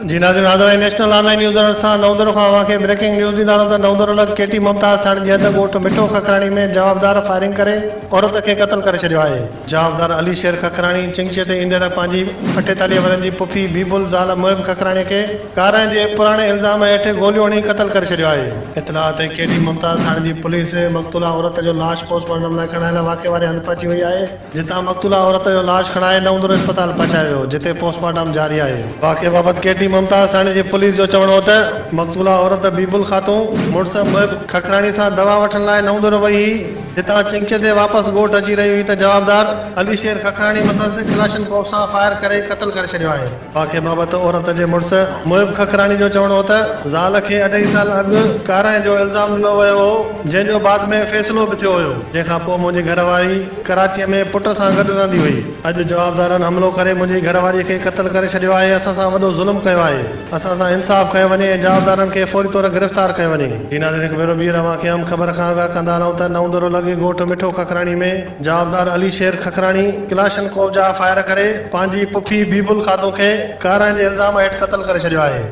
جي ناظرين حاضر آهيون نيشنل آن لائين نيوز سان نئون ديرو کان اوهان کي بريڪنگ نيوز ڏيندا هلون ته نئون ديرو لڳ ڪيٽي ممتاز ٿاڻي جي حد ڳوٺ مٺو ککراڻي ۾ جوابدار فائرنگ ڪري عورت کي قتل ڪري ڇڏيو آهي. جوابدار علي شير ککراڻي چنگچي تي ايندڙ پنهنجي 48 ورهين جي پڦي بيبل زال محب ککراڻي کي ڪارنهن جي پراڻي الزام هيٺ گوليون هڻي قتل ڪري ڇڏيو آهي. اطلاع تي ڪيٽي ممتاز ٿاڻي جي پوليس مقتولا عورت جو لاش پوسٽ مارٽم لاء کڻائڻ لاء واقعي واري هنڌ پهچي وئي آهي. جتان مقتولا عورت جو لاش کڻائي نئون درو اسپتال پهچايو ويو، جتي پوسٽ مارٽم جاري آهي. واقعي بابت ڪي ٽي ممتاز ٿاڻي جي پوليس جو چوڻ هو ته مقتولا عورت بيبل خاتون مڙس محب ککراڻي سان دوا وٺڻ لاء نئون درو وئي هئي، جتان چنگچي تي واپس ڳوٺ اچي رهي هئي ته جوابدار علي شير ککراڻي مٿس ڪلاشنڪوف سان فائر ڪري قتل ڪري ڇڏيو آهي. واقعي بابت عورت جي مڙس محب ککراڻي جو چوڻ هو ته زال کي اڍائي سال اڳ ڪارنهن جو الزام ڏنو ويو هو، جنهن جو بعد ۾ فيصلو به ٿيو هيو، جنهن کان پوء منهنجي گهر واري ڪراچيء ۾ پٽ سان گڏ رهندي هئي. اڄ جوابدارن حملو ڪري منهنجي گهر واريء کي قتل ڪري ڇڏيو آهي، اسان سان وڏو ظلم ڪيو آهي، اسان سان انصاف ڪيو وڃي ۽ جوابدارن کي فوري طور گرفتار ڪيو وڃي. جي ناظرين هڪ ڀيرو ٻيهر اوهان کي اهم خبر کان آگاهه ڪندا هلون ته نئون درو لڳ ڳوٺ مٺو ککراڻي ۾ جوابدار علي شير ککراڻي ڪلاشنڪوف جا فائر ڪري پنهنجي پڦي بيبل خاتون کي ڪارنهن جي الزام هيٺ قتل ڪري ڇڏيو آهي.